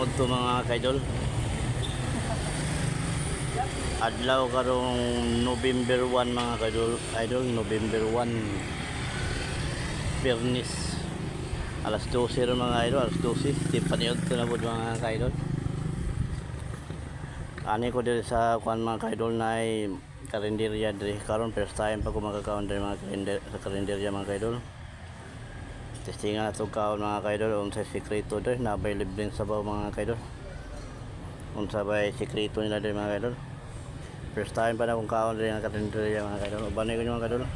Paniudto, mga kaidol. Adlaw karong November 1, mga kaidol, idol, November 1. Biyernes. Alas 12 ron, mga idol, alas 12. Di paniudto na pud, mga kaidol. Ani ko diri sa kuan, mga kaidol, na ay karinderya diri karon. First time pa ko makakaon diri mga karinder, sa karinderya, mga kaidol. Testingan na itong kaon, mga kaidol, unsa sikreto diri nabay libreng sabaw, mga kaidol. Unsa bay sikreto nila diri, mga kaidol? First time pa na akong kaon diri nga karinderya, mga kaidol. Uban ko nyo, mga kaidol.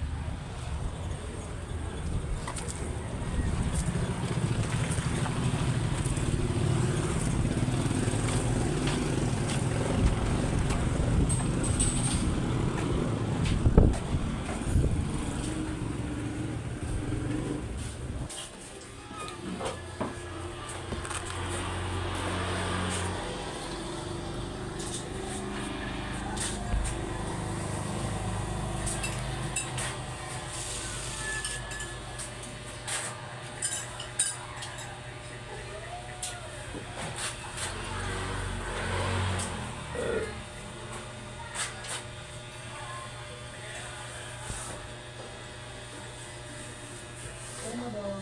Ano daw?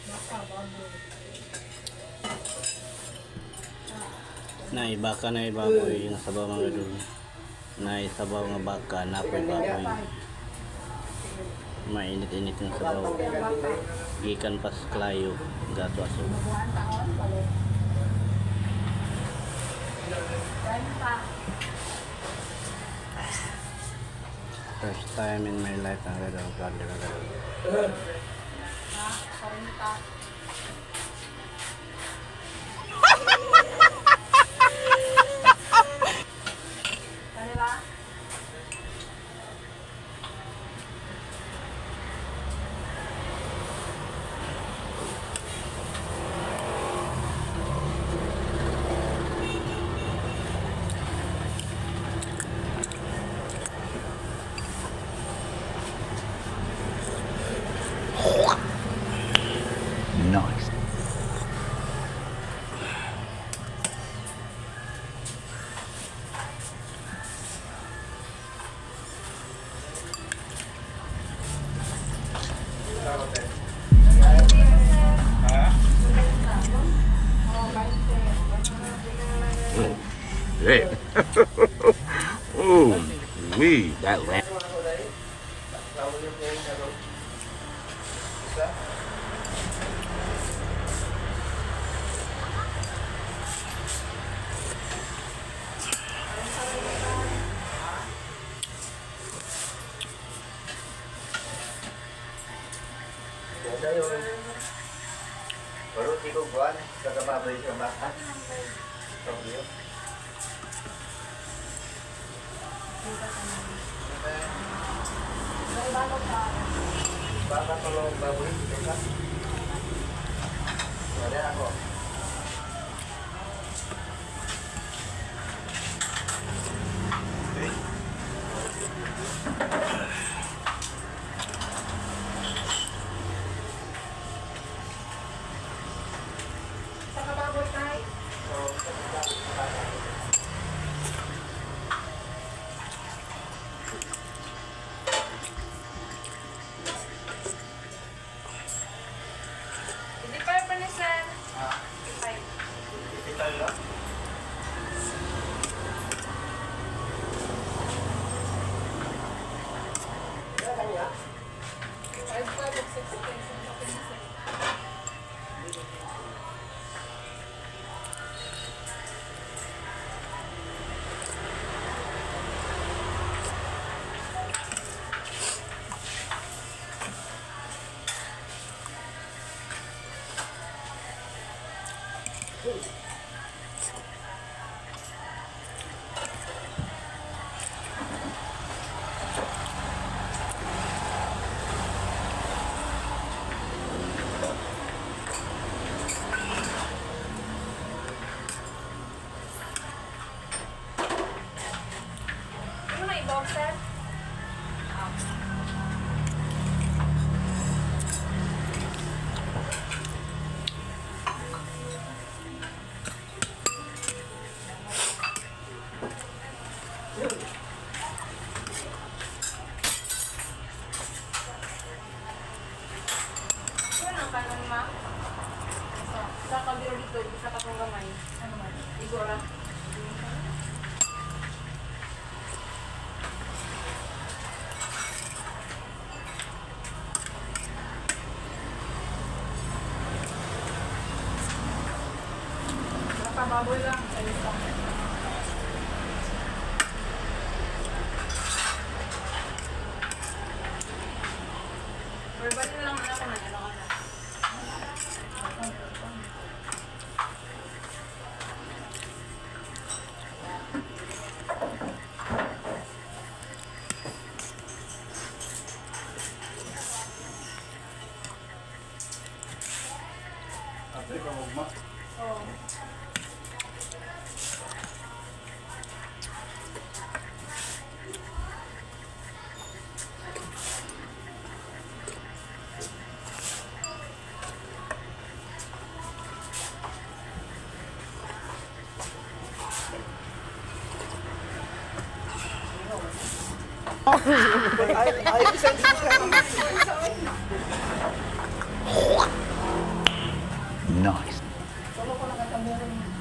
Baka, baboy. Na baka na baboy yung sabaw, mga kaidol. Na sabaw nga baka napoy baboy. Mainit-init yung sabaw. Gikan pas klayo gato aso. Buwan taon, balik. Pa. First time in my life ang gano'n ang mga kaidol. Ha? 40. Ano ba? Nice. Yeah. Oh, we that lamb. Baru di ko buwan, kagababoy sa baka. Tokyo. Baka tolong baboy, teka. Wala ako. Sa kababoy tayo? Hindi pa pa ni sir. Five. Ito lang. 5, 5, 6, 6, 6. Ano na ibog, sir? Baboy lang. Sa isa. Or ba't na lang ano kung ano ka na? Ate, kamugma. Oo. Nice. Solo ko lang katamero.